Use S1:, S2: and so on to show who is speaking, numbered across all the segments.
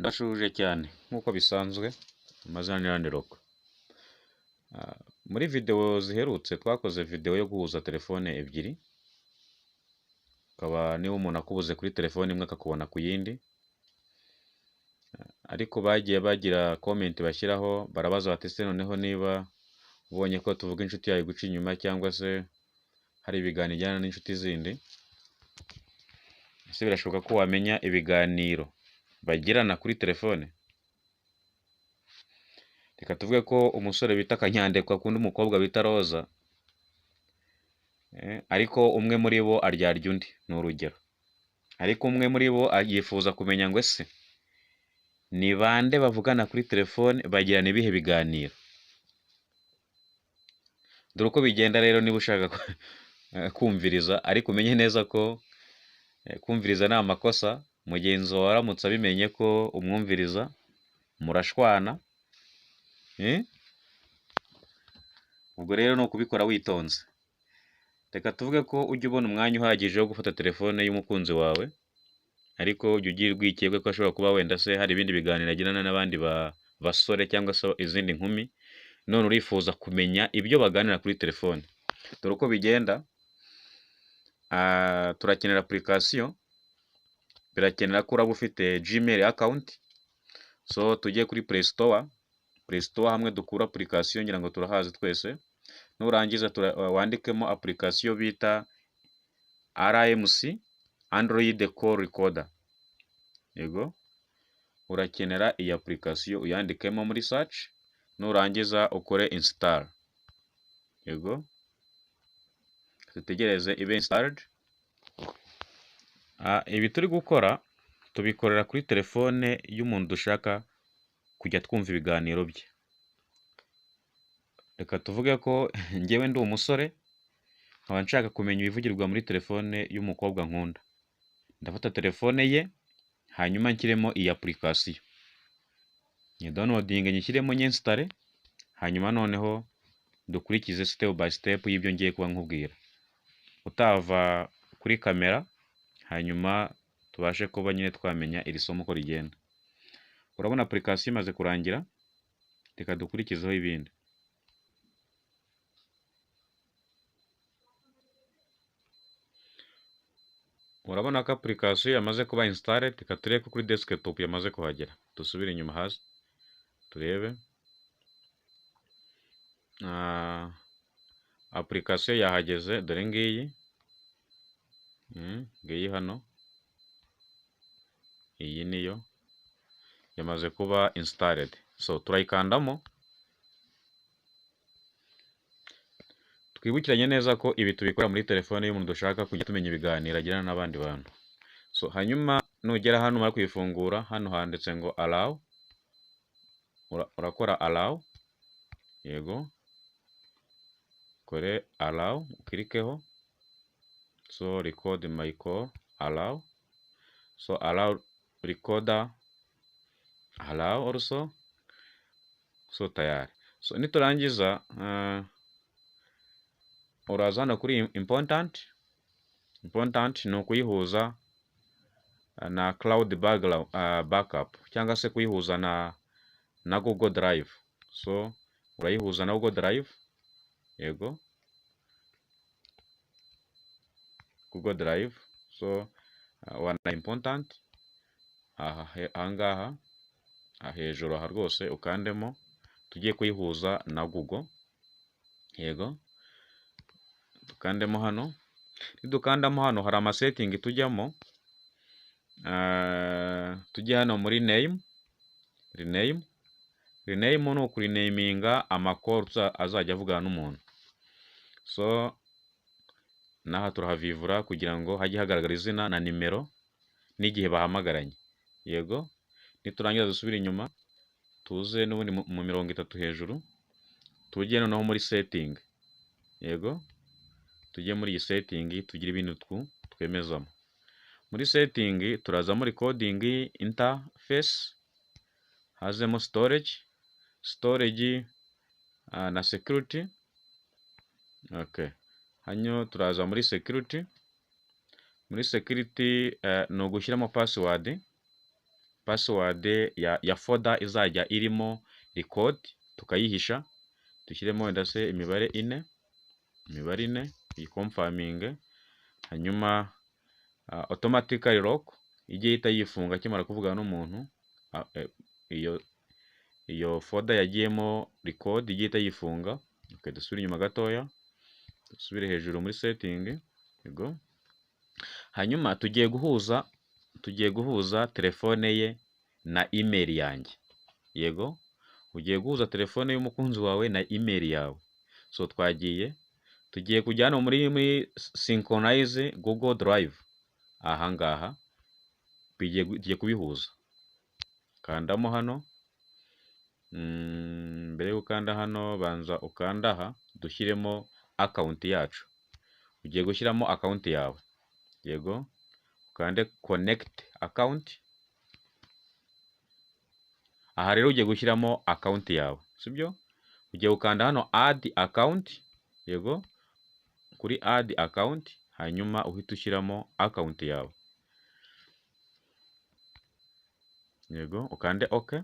S1: Ndashuhuje cyane nk'uko bisanzwe, amazina ni Landlock. Muri video ziherutse twakoze video yo guhuza telefone ebyiri, ukaba niba umuntu akubuze kuri telefone imwe akakubona ku yindi, ariko bagiye bagira comment bashyiraho barabaza bati ese noneho niba ubonye ko tuvuga inshuti yawe guca inyuma cyangwa se hari ibiganiro ijyana n'inshuti zindi, ese birashoboka ko wamenya ibiganiro bagirana kuri telefone? Reka tuvuge ko umusore bita Kanyandekwe akunda umukobwa bita Roza, ariko umwe muri bo aryarya undi, ni urugero. Ariko umwe muri bo yifuza kumenya ngo ese ni bande bavugana kuri telefone, bagirana ibihe biganiro? Dore uko bigenda rero niba ushaka kumviriza, ariko umenye neza ko kumviriza ni amakosa. Mugenzi wawe aramutse abimenye ko umwumviriza murashwana, ubwo rero ni ukubikora witonze. Reka tuvuge ko ujya ubona umwanya uhagije wo gufata telefone y'umukunzi wawe, ariko ujya ugira urwikekwe ko ashobora kuba wenda se hari ibindi biganiro agirana n'abandi basore cyangwa se izindi nkumi, none urifuza kumenya ibyo baganira kuri telefone. Dore uko bigenda, turakenera application, birakenera ko uraba ufite Gmail account, so tujye kuri Play Store, Play Store hamwe dukura application ngira ngo turahazi twese, nurangiza wandikemo application bita RMC Android Call Recorder. Yego, urakenera iyi application uyandikemo muri search, nurangiza ukore install. Yego, dutegereze ibe installed. Ibi turi gukora tubikorera kuri telefone y'umuntu dushaka kujya twumva ibiganiro bye. Reka tuvuge ko njyewe ndi umusore nkaba nshaka kumenya ibivugirwa muri telefone y'umukobwa nkunda. Ndafata telefone ye hanyuma nshyiremo iyi application, nyidownloadinge nyishyiremo nyinstalle, hanyuma noneho dukurikize step by step y'ibyo ngiye kuba nkubwira. Utava kuri kamera hanyuma tubashe kuba nyine twamenya iri somo uko rigenda. Urabona application imaze kurangira, reka dukurikizeho ibindi. Urabona ko application yamaze kuba installed, reka turebe ko kuri desktop yamaze kuhagera. Dusubire inyuma hasi turebe. Application yahageze, dore ngiyi. Ngiyi hano, iyi niyo yamaze kuba installed, so turayikandamo. Twibukiranye neza ko ibi tubikora muri telefone y'umuntu dushaka kujya tumenya ibiganiro agirana n'abandi bantu. So hanyuma nugera hano umara kuyifungura, hano handitse ngo allow, urakora allow, yego, kore allow ukirikeho, so record my call allow, so allow recorder allow also, so tayari. So niturangiza uraza hano kuri important. Important ni ukuyihuza na cloud backup cyangwa se kuyihuza na Google Drive. So urayihuza na Google Drive, yego, Google Drive. So wana important ahangaha hejuru aha rwose ukandemo, tugiye kuyihuza na Google, yego, dukandemo hano. Nidukandamo hano hari amasetting tujyamo, tujye hano muri name, rename. Rename ni ukurenaminga amakuru azajya avugana n'umuntu. So naha turahavivura kugira ngo hajye hagaragara izina na nimero n'igihe bahamagaranye, yego. Niturangiza dusubire inyuma tuze n'ubundi mu 30 hejuru, tujye noneho muri setting, yego, tujye muri iyi setting tugire ibintu twemezamo. Muri setting turazamo recording interface, hazemo storage, storage na security. Okay, hanyuma turaza muri security. Muri security ni ugushyiramo password. Password ya folder izajya irimo record tukayihisha, dushyiremo wenda se imibare ine, imibare ine uyiconfirminge, hanyuma automatically lock ijye ihita yifunga akimara kuvugana n'umuntu, iyo folder yagiyemo record ijye ihita yifunga. Okay, dusubire inyuma gatoya, dusubire hejuru muri setting, yego. Hanyuma tugiye guhuza telefone ye na email yanjye. Yego, ugiye guhuza telefone y'umukunzi wawe na email yawe. So twagiye, tugiye kujya hano muri synchronize Google Drive. Aha ngaha tugiye kubihuza. Kandamo hano, mbere yo gukanda hano banza ukanda aha, dushyiremo account yacu. Ugiye gushyiramo account yawe. Yego, ukande connect account. Aha rero ugiye gushyiramo account yawe, sibyo? Ugiye gukanda hano add account, yego, kuri add account, hanyuma uhite ushyiramo account yawe. Yego, ukande OK.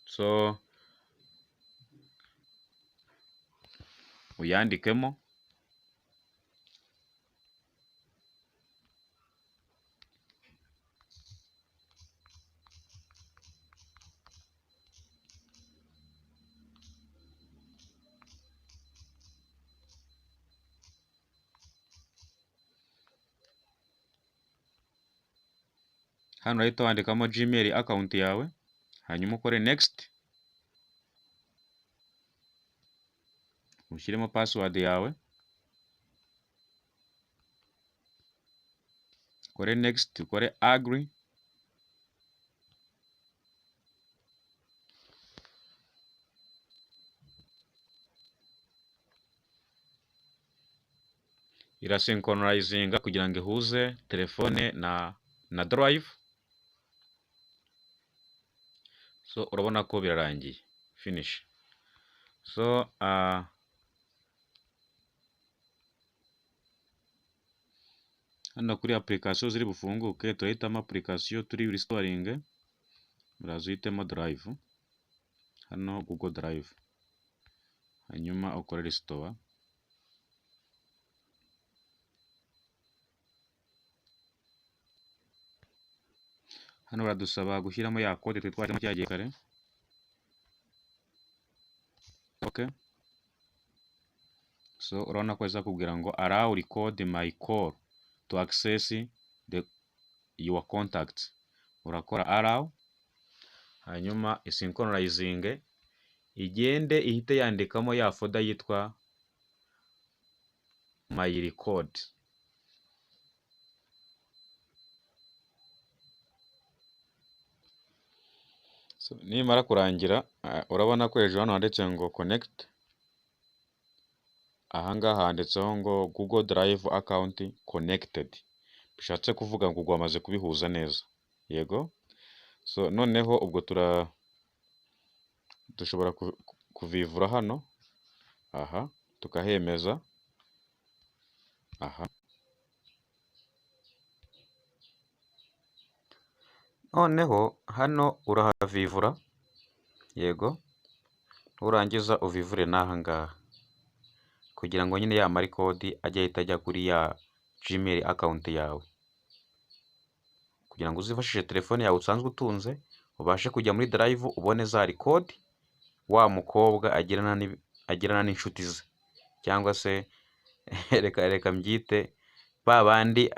S1: So uyandikemo. Hano urahita wandikamo Gmail account yawe, hanyuma ukore next, ushyiremo password yawe, ukore next, ukore agree. Irasynchronizinga kugira ngo ihuze telefone na drive. So urabona ko birarangiye, finish. So hano kuri application ziri bufunguke, turahitamo application turi restoring, uraza uhitemo drive, hano Google Drive, hanyuma ukore restore. Hano baradusaba gushyiramo ya code twari twashyizemo cya gihe kare. Okay. So urabona ko izakubwira ngo allow record my call to access your contacts. Urakora allow, hanyuma isynchronizinge, igende ihite yandikamo ya folder yitwa my record. So, nimara kurangira, urabona ko hejuru hano handitse ngo connect, aha ngaha handitseho ngo Google Drive account connected, bishatse kuvuga ngo wamaze kubihuza neza. Yego. So noneho ubwo dushobora kuvivura hano, aha tukahemeza, aha. Noneho hano urahavivura, yego, nurangiza uvivure n'aha ngaha, kugira ngo nyine ya ma record ajye ahita ajya kuri ya Gmail account yawe, kugira ngo uzifashishe telefone yawe usanzwe utunze, ubashe kujya muri drive ubone za record wa mukobwa agirana n'inshuti ze, cyangwa se reka mbyite ba bandi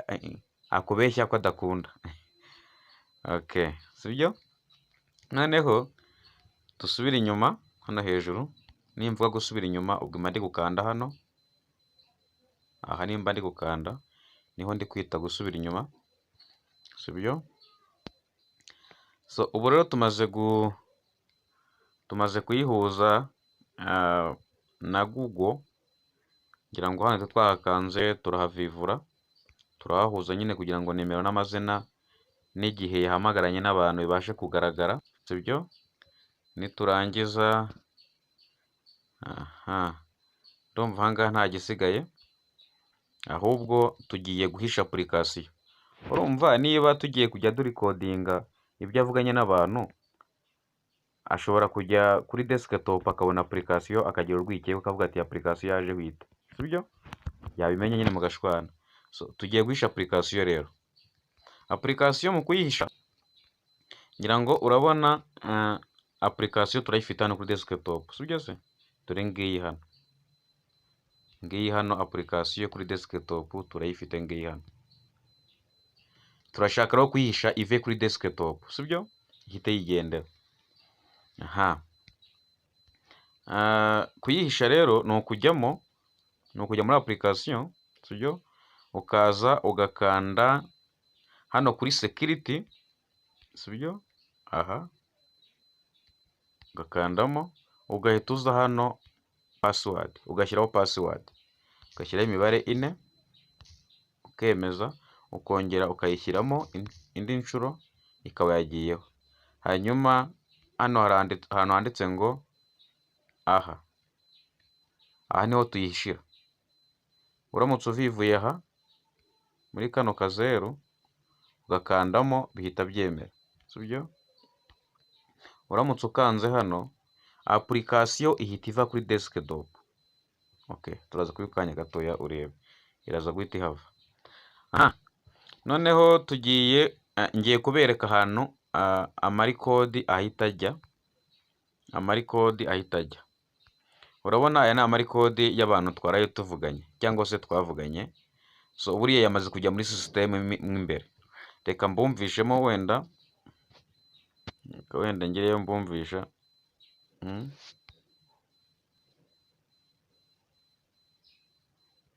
S1: akubeshya ko adakunda. Okay, sibyo? Noneho dusubire inyuma hano hejuru, nimvuga gusubira inyuma ubwo mba ndi gukanda hano, aha nimba ndi gukanda niho ndi kwita gusubira inyuma, sibyo? So ubu rero tumaze kuyihuza na Google, ngira ngo hano twahakanze turahavivura, turahahuza nyine kugira ngo nimero n'amazina n'igihe yahamagaranye n'abantu bibashe kugaragara, sibyo? Niturangiza, aha ndumva aha ngaha nta gisigaye, ahubwo tugiye guhisha application. Urumva niba tugiye kujya durecordinga ibyo avuganye n'abantu, ashobora kujya kuri desktop akabona application akagira urwikekwe akavuga ati application yaje wita, sibyo? Yabimenya nyine mugashwana. So tugiye guhisha application rero. Application mu kuyihisha, ngira ngo urabona application turayifite hano kuri desktop, sibyo se? Dore ngiyi hano, ngiyi hano application kuri desktop turayifite ngiyi hano. Turashaka rero kuyihisha ive kuri desktop, sibyo? Ihite yigendera. Aha. Kuyihisha rero ni ukujyamo, ni ukujya muri application, sibyo? Ukaza ugakanda hano kuri security, sibyo? Aha ugakandamo, ugahita uza hano password, ugashyiraho password, ugashyiraho imibare 4, ukemeza, ukongera ukayishyiramo indi nshuro ikaba yagiyeho. Hanyuma hano hari ahantu handitse ngo aha, aha niho tuyishyira. Uramutse uvivuye aha muri kano kazeru ugakandamo bihita byemera, sibyo? Uramutse ukanze hano application ihita iva kuri desktop. Okay, turaza kubikanya gatoya urebe, iraza guhita ihava. Aha noneho tugiye, ngiye kubereka ahantu amarecord ahita ajya, amarecord ahita ajya. Urabona aya ni amarecord y'abantu twaraye tuvuganye cyangwa se twavuganye. So buriya yamaze kujya muri system mo imbere. Reka mbumvishemo wenda, reka wenda ngireyo mbumvisha.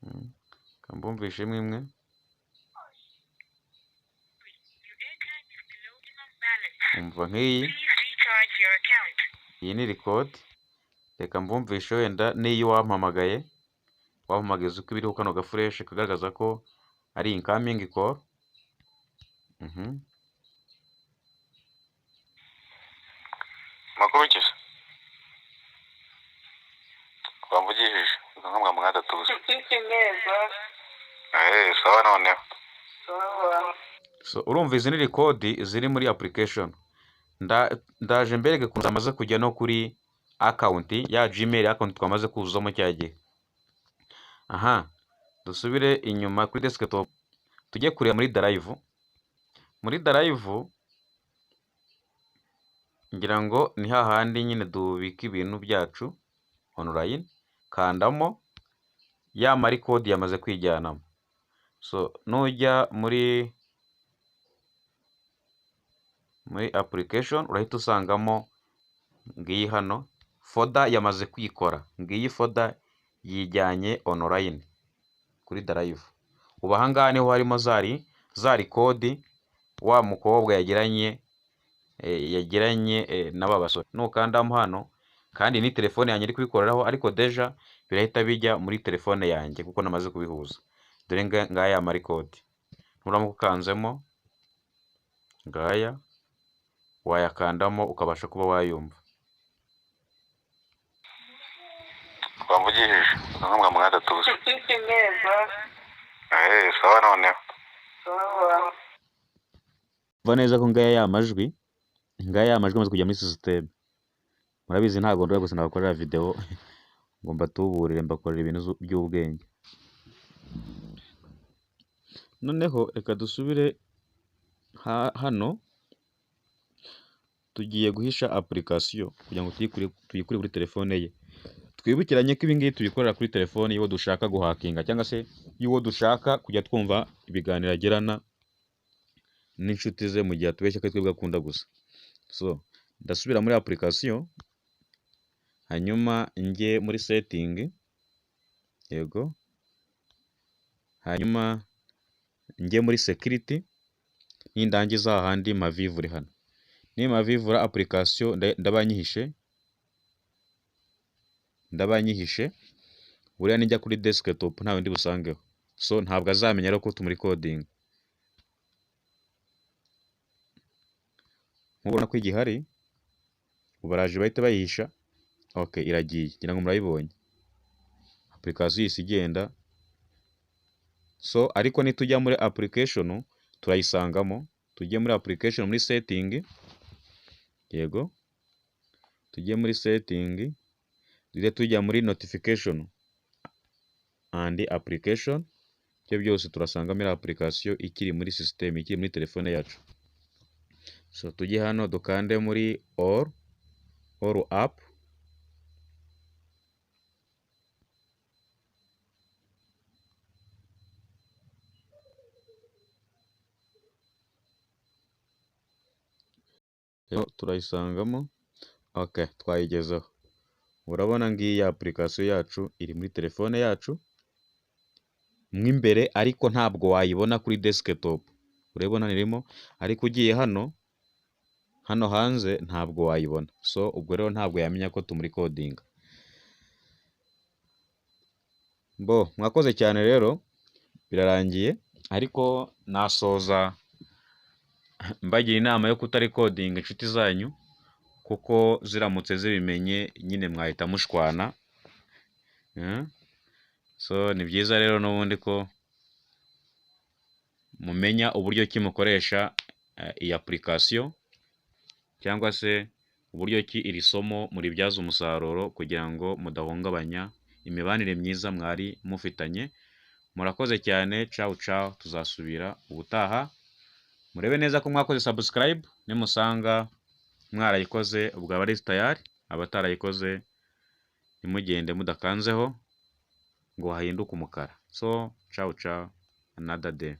S1: Reka mbumvishemo imwe. Umva nk'iyi, iyi ni record. Reka mbumvishe wenda n'iyo wampamagaye, wampamagaye uko ibiriho kano gafureshi kagaragaza ko ari incoming call.
S2: Makuru ki se? Wamvugishije nka mwatatu gusa.
S3: Neza.
S2: Sawa noneho.
S3: Sawa.
S1: So urumva izi ni record ziri muri application. Ndaje mbereke ukuntu zamaze kujya no kuri account ya Gmail account twamaze kuzuzamo cya gihe. Aha, dusubire inyuma kuri desktop, tujye kureba muri drive. Muri drive ngira ngo ni hahandi nyine dubika ibintu byacu online, kandamo ya marecord yamaze kwijyanamo. So nujya muri application urahita usangamo ngiyi hano folder yamaze kwikora, ngiyi folder yijyanye online kuri drive. Ubu aha ngaha niho harimo za record wa mukobwa yagiranye n'aba basore. Nukandamo hano, kandi ni telefone yanjye iri kubikoreraho, ariko deja birahita bijya muri telefone yanjye kuko namaze kubihuza. Dore ngaya marecord, nuramuka ukanzemo ngaya wayakandamo ukabasha kuba wayumva.
S2: Wamvugishije nka mwatatu gusa.
S3: Neza.
S2: Sawa noneho.
S3: Sawa.
S1: Umva neza ko ngaya ya majwi, ngaya ya majwi amaze kujya muri system. Murabizi ntabwo ndora gusa nabakorera video ngo mbatuburire, mbakorera ibintu by'ubwenge. Noneho reka dusubire hano, tugiye guhisha application kugira ngo tuyikure kuri telefone ye. Twibukiranye ko ibi ngibi tubikorera kuri telefone y'uwo dushaka guhakinga cyangwa se y'uwo dushaka kujya twumva ibiganiro agirana n'inshuti ze mu gihe atubeshya ko twebwe akunda gusa. So ndasubira muri application, hanyuma njye muri setting, yego, hanyuma njye muri security, nindangiza ahandi mavivure hano. Ni mavivura application ndabanyihishe, ndabanyihishe. Buriya nijya kuri desktop ntawe ndi busangeho, so ntabwo azamenya rero ko tumuri coding. Nkubona ko igihari, ubaraje bahita bayihisha. Okay, iragiye, ngira ngo murayibonye application yise igenda. So ariko nitujya muri application Turayisangamo. Tujye muri application, muri setting, yego, tujye muri setting, tujye tujya muri notification and application. Ibyo byose turasangamo iriya application ikiri muri system, ikiri muri telefone yacu. So tujye hano dukande muri all app, rero turayisangamo. Okay, twayigezeho. Urabona ngiyi application yacu iri muri telefone yacu mo imbere, ariko ntabwo wayibona kuri desktop. Urabona irimo, ariko ugiye hano hanze ntabwo wayibona. So ubwo rero ntabwo yamenya ko tumurikodinga. Bo mwakoze cyane rero, birarangiye. Ariko nasoza mbagira inama yo kutarikodinga inshuti zanyu, kuko ziramutse zibimenye nyine mwahita mushwana. So ni byiza rero n'ubundi ko mumenya uburyo ki mukoresha iyi application, cyangwa se uburyo ki iri somo muribyaza umusaruro kugira ngo mudahungabanya imibanire myiza mwari mufitanye. Murakoze cyane, ciao ciao, tuzasubira ubutaha. Murebe neza ko mwakoze subscribe, nimusanga mwarayikoze ubwo aba ari tayari, abatarayikoze ntimugende mudakanzeho ngo hahinduke umukara. So ciao ciao, another day.